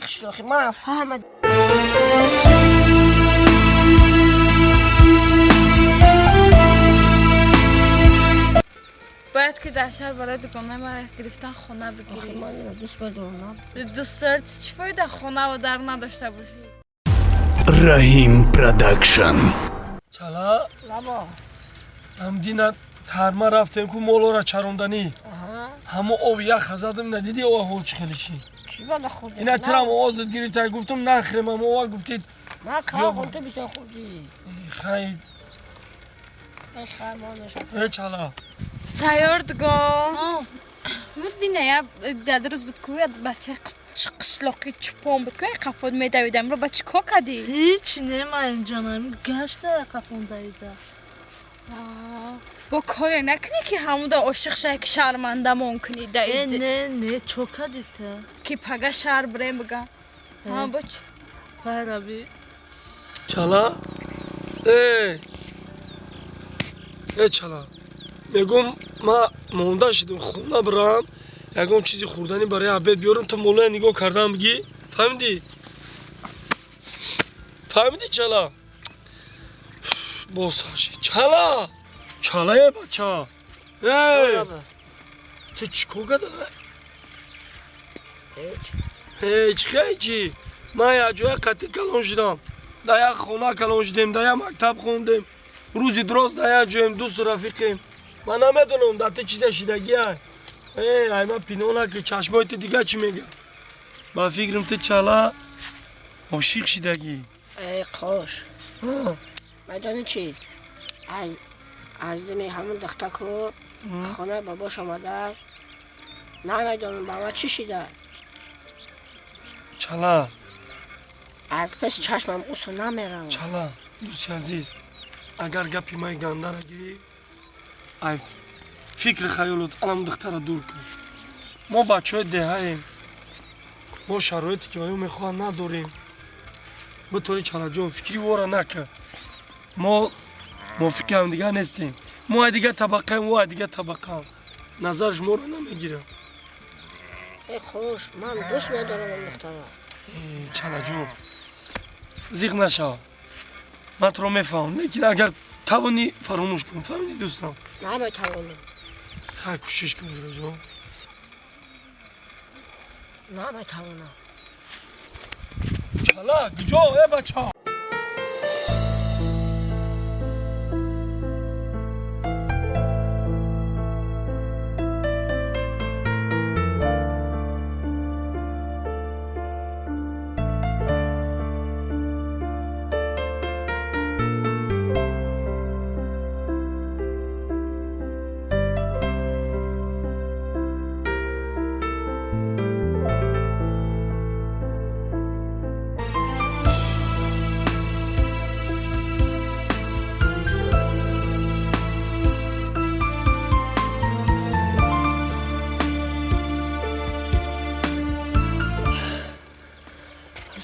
Қишлоқи ман фаҳмад. Бояд ки дар шаҳр барои дугонаи ман гирифтан хона Охи бигирӣ. Ман инро дӯст медорам. Дӯст дорӣ, чӣ фоида хонаву дар надошта бошӣ? Раҳим Продакшн. Чала. Лабо. Ҳамдина тарма рафтем ку молора чаронданӣ. Ҳамо оби ях задам, надидӣ ова ҳол чӣ хеле чӣ? Чӣ бада хӯрдӣ? Ина тирам овоз гирифта, гуфтум нахрем, ама ова гуфтид. Ман кава хӯрд, ту бисёр хӯрдӣ. Хай. Эй, хай, монеша. Э, чала. Сайёр дугон дина я дад рӯз буд ку, я бачаи қишлоқи чупон буд ку, я қафод медавидам ро ба чӣ кор кардӣ? Ҳеҷ нема, инҷонам гашта қафон давида. Бо коре накунӣ ки ҳамуда ошиқ шавӣ, ки шармандамон кунӣ. Э. Даид. Не, не, чо кадита? Ки пага шаҳр бирем, бигам ҳа бо чӣ? Файраби. Чала, э э, чала, мегум ма монда шидам, хона бирам, ягон чизи хӯрданӣ барои обед биёрам, то молоя нигоҳ кардам бигӣ, фаҳмидӣ? Фаҳмидӣ, чала? Боз шид, чала, чалае, бача, э, ту чӣ кор карда? Ҳеҷ. Ҳеҷ, ҳечи. Ман як ҷоя қатъӣ калон шудам, дар як хона калон шудем, дар як мактаб хондем, рӯзи дурост дар як ҷоем, дӯсту рафиқем. Ман намедонам, дар ту чизе шидагия. Э, ай, ман пинҳон наки, чашмои ту дига чӣ мега. Ба фикрам, ту, чала, ошиқ шидагӣ. Эй, қош. Медонӣ чӣ? Аз азими ҳамон духтаку хонаи бобош омада, намедонам ба ман чӣ шида. Чала. Аз пеши чашмам усу намеравам. Чала, дӯсти азиз, агар гапи май гандара гирӣ, ай фикри хаёлот алам духтара дур кун. Мо бачаҳои деҳаем, мо шароите ки ва ё мехоҳанд надорем. Битори, чалаҷон, фикри вора накар. Мо мувофиқи ҳамдигар нестем, мо ай дигар табақаем, ӯ ай дигар табақаам, назар шуморо намегирам. Эй, қош, ман дӯст медорам он духтара. Э, чалаҷон, зиқ нашав, ман туро мефаҳмам, лекин агар тавонӣ, фаромӯш кун, фаҳмидӣ, дӯстам? Наметавонам. Хай, кӯшиш кун, ҷураҷон. Наметавонам. Чала, куҷо, э, бача?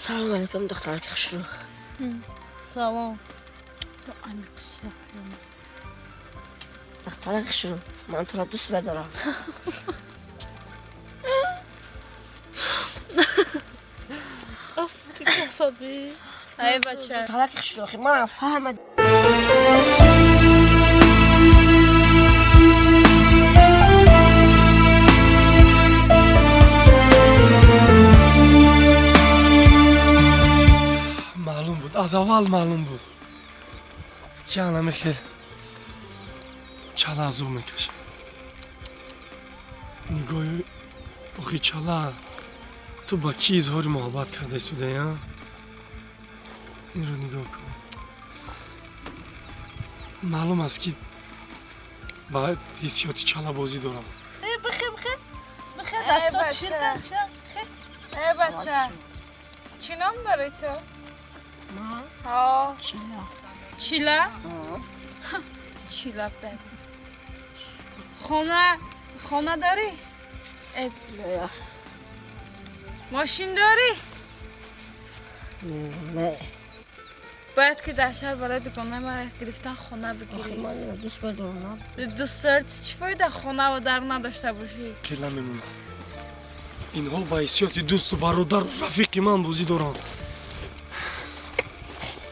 Салом алейкум, духтараки хушрӯ. Салом. Ами қишлоқи. Духтараки хушрӯ, ман туро дӯст медорам. Афти кафаби. Ай, бача. Духтараки қишлоқи ман фаҳмад. Маълум буд, аз аввал маълум буд, ки анами хел чала азоб мекашад. Нигоҳи охи, чала, ту ба кӣ изҳори муҳаббат карда истодаи, а? Инро нигоҳ кун. Маълум аст, ки ба ҳиссиёти чала бозӣ дорам. Э, бихе, бихе, бихе. Э, Дасто бача. чирка ча, бихе. Э, бача, чӣ ном дорӣ ту? Ман? Ҳо. Чила. Чила, чила. Бе, хона дорӣ? Э, Не. Мошин дорӣ? Не. Бояд ки дар шаҳр барои дугонаи ман гирифтан хона Охи бигирӣ. Ман инро дӯст медорам. Дӯст дорӣ, чӣ фоида хонаву дар надошта бошӣ? Хел намемонам. Инҳо ба ҳиссиёти дӯсту бародару рафиқи ман бозӣ доранд.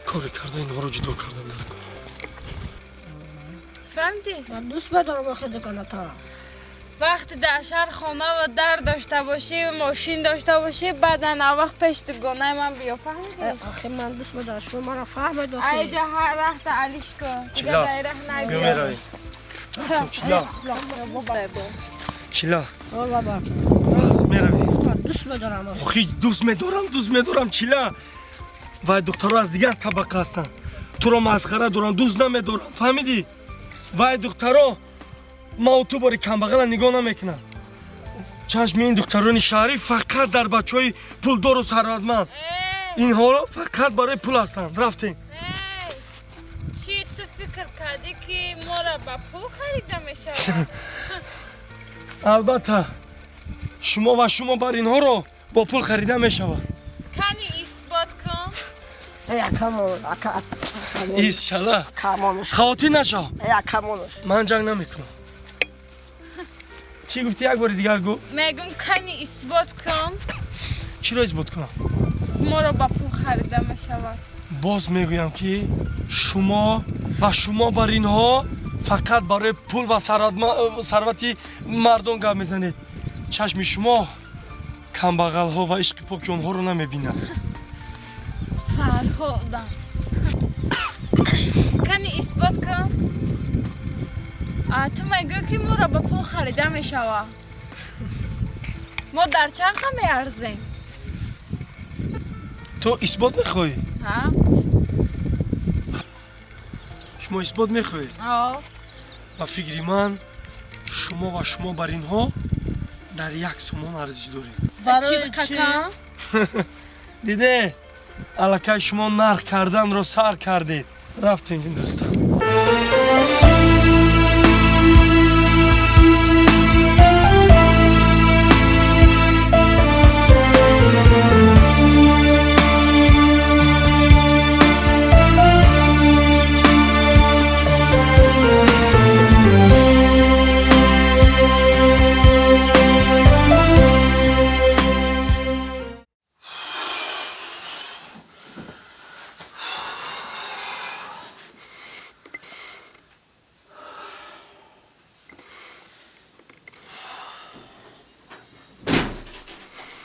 Коре карда инҳоро ҷудо кардан дар кор. Фаҳмидӣ? Ман дӯст медорам охи дугоната. Вақте дар шаҳр хона ва дар дошта бошӣ, мошин дошта бошӣ, баъдан аввақт пеш дугонаи ман биё, фаҳмидӣ? Охи ман дӯст медорам, шумо маро фаҳмед охи. Айҷа ҳар вақта алиш кун. Чила. Биё меравем. Чила. Чила. Бас меравем. Дӯст медорам. Охи дӯст медорам, дӯст медорам, чила. Вай духтаро аз дигар табақа ҳастанд. Туро масхара доранд, дӯст намедорам, фаҳмидӣ? Вай духтаро ма ту бори камбағала нигоҳ намекунанд. Чашми ин духтарони шаҳрӣ фақат дар бачаҳои пулдору сарватманд. Инҳо фақат барои пул ҳастанд. Рафтем. Чӣ ту фикр кардӣ, ки моро ба пул харида мешавад? Албатта, шумо ва шумо бар инҳоро бо пул харида мешавад. Кани исбот кун. Ис чала. Хавотир нашав. Ман ҷанг намекунам. Чӣ гуфтӣ, як бори дигар гӯ? Мегум кани исбот кун. Чиро исбот кунам? Моро ба пул харида мешавад. Боз мегӯям, ки шумо ва шумо бар инҳо фақат барои пул ва сарвати мардон гап мезанед. Чашми шумо камбағалҳо ва ишқи поки онҳоро намебинад. Фарҳодам. Кани исбот кун. Ту мегӯӣ, ки моро ба пул харида мешавад. Мо дар чанд қа меарзем? Ту исбот мехоҳӣ? Ҳа. Шумо исбот мехоҳед? О. Ба фикри ман шумо ва шумо бар инҳо дар як сомон арзиш доред. Барои чӣ? Диде, аллакай шумо нарх карданро сар кардед. Рафтем, дӯстон.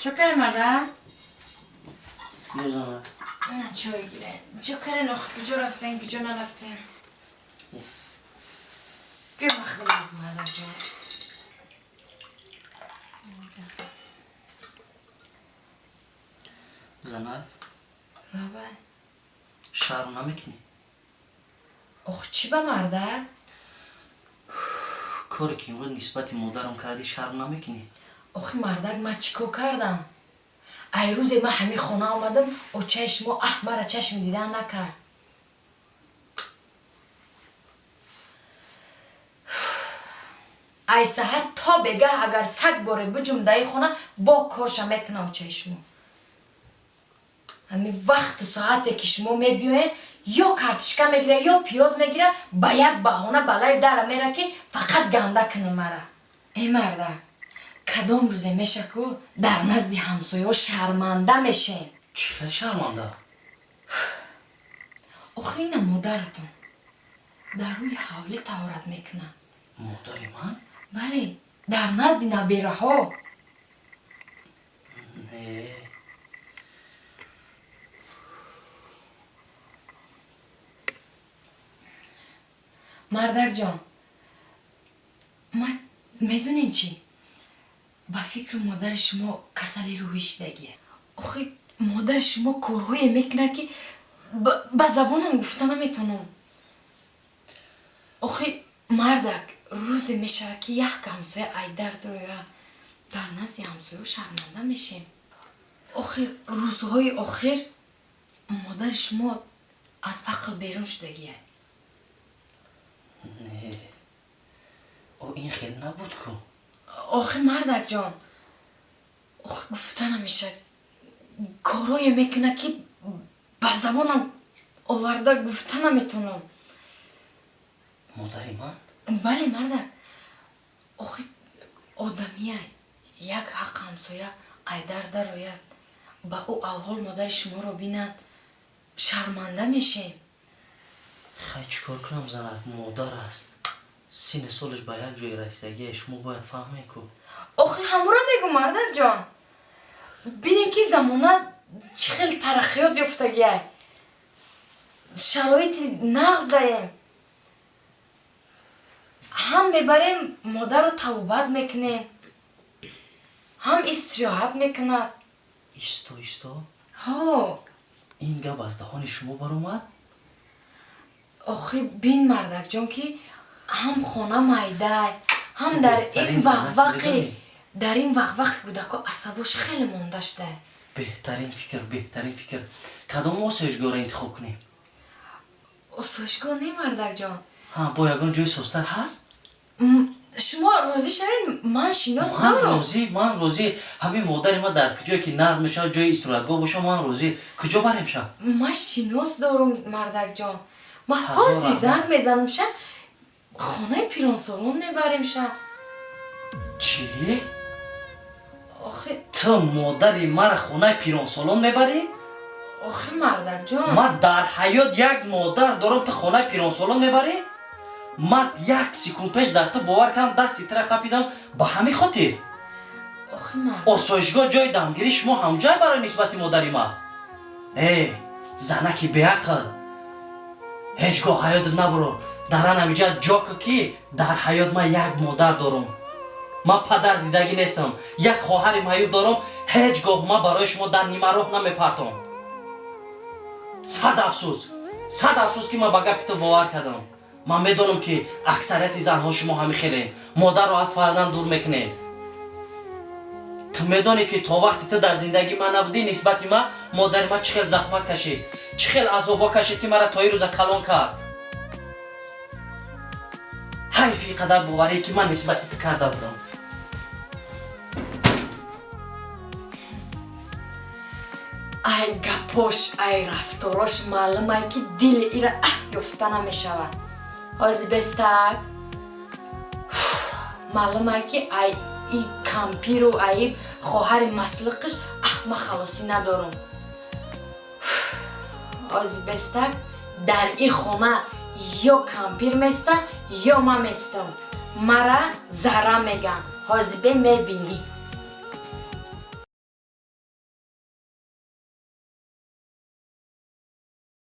Чокаре марда? Мезанам. На чой гире. Чокаре нох куҷо рафтем, куҷо нарафтем. Биё махрам аз марда ҷон. Занак? Лабай. Шарм намекунӣ? Ох, чӣ ба марда? Коре ки имрӯз нисбати модарам кардӣ, шарм намекунӣ? Охи мардак, ман чӣ кор кардам? Ай рӯзе ман ҳамин хона омадам, очаи шумо аҳ мара чашми дидан накард. Ай саҳар то бегаҳ агар саг боре биҷум даи хона, бо корша мекуна очаи шумо. Ҳамин вақту соате ки шумо мебиёед, ё картишка мегира, ё пиёз мегира, ба як баҳона балаи дара мера, ки фақат ганда кунам мара. Эй мардак, кадом рӯзе меша ку дар назди ҳамсояҳо шарманда мешем? Чӣ хел шарманда? Охи ина модаратон дар рӯи ҳавлӣ таҳорат мекунад. Модари ман? Бале, дар назди набераҳо. Не. Мардакҷон, ман медонем чӣ? Ба фикри модари шумо касали рӯҳӣ шидагие. Охи модари шумо корҳое мекунад, ки ба забонам гуфта наметавонам. Охи мардак, рӯзе мешавад, ки як ҳамсоя айдар дороя, дар назди ҳамсояҳо шарманда мешем. Охир рӯзҳои охир модари шумо аз ақл берун шудагие. Не, о ин хел набуд ку. Охи мардакҷон, охи гуфта намешавад, корҳое мекунад, ки ба забонам оварда гуфта наметавонам. Модари ман? Бале мардак, охи одамия як ҳақ ҳамсоя Айдар дарояд, ба ӯ авҳол модари шуморо бинад, шарманда мешем. Хай, чӣ кор кунам, занак модар аст, синни солаш ба як ҷое расидагие, шумо бояд фаҳмед ку. Охи, ҳамура мегӯ, мардакҷон. Бинем, ки замона чӣ хел тараққиёт ёфтагиай, шароити нағз даем, ҳам мебарем, модарро тавбат мекунем, ҳам истироҳат мекунад. Исто, исто. Ҳо. Ин гап аз даҳони шумо баромад? Охи, бин, мардакҷон, ки ҳам хона майдай, ҳам дар ин Беҳтарин, занак, вақвақи медонӣ? Дар ин вақвақи кӯдако асабош хеле монда шуда. Беҳтарин фикр, беҳтарин фикр. Кадом осоишгоҳро интихоб кунем? Осоишгоҳ не, мардакҷон. Ҳа, бо ягон ҷои созтар ҳаст? Шумо розӣ шавед, ман шинос Ман дорам. розӣ, ман розӣ. Ҳамин модари ман дар куҷое ки нағз мешавад, ҷои истироҳатгоҳ боша, ман розӣ. Куҷо барем ша? Ман шинос дорум, мардакҷон, ман Ҳазор ҳозир раҳмат. занг мезанам ша, хонаи пиронсолон мебарем ша. Чӣ? Охи. Ту модари мара хонаи пиронсолон мебарӣ? Охи, мардакҷон. Ман дар ҳаёт як модар дорам, ту хонаи пиронсолон мебарӣ? Ман як секунд пеш дар ту бовар кардам, дасти тура қапидам ба ҳамин хотир. Охи, мард. Осоишгоҳ ҷои дамгирӣ шумо ҳамҷой барои нисбати модари ман? Э, занаки беақл, ҳеҷ гоҳ ҳаётат набуро, дар анамиҷа ҷо ку, ки дар ҳаёт ман як модар дорам, ман падар дидагӣ нестам, як хоҳари маъюб дорам. Ҳеҷ гоҳ ман барои шумо дар нимароҳ намепартом. Сад афсӯс, сад афсӯс, ки ман ба гапи ту бовар кардам. Ман медонам, ки аксарияти занҳо шумо ҳамин хелем, модарро аз фарзанд дур мекунед. Ту медонӣ, ки то вақте ту дар зиндагии ман набудӣ, нисбати ман модари ман чӣ хел заҳмат кашид, чӣ хел азобҳо кашид, ки мара то ин рӯза калон кард. Ҳайфи ин қадар боварие, ки ман нисбати ту карда будам. Ай гапош, ай рафторош маълумай, ки дили ира аҳ ёфта намешавад. Ҳози бестак маълумай, ки ай и кампиру ай хоҳари маслиқиш аҳ ман халосӣ надорам. Ҳози бестак дар и хона ё кампир места, ё ман местам. Мара Зара меган. Ҳози бе мебинӣ.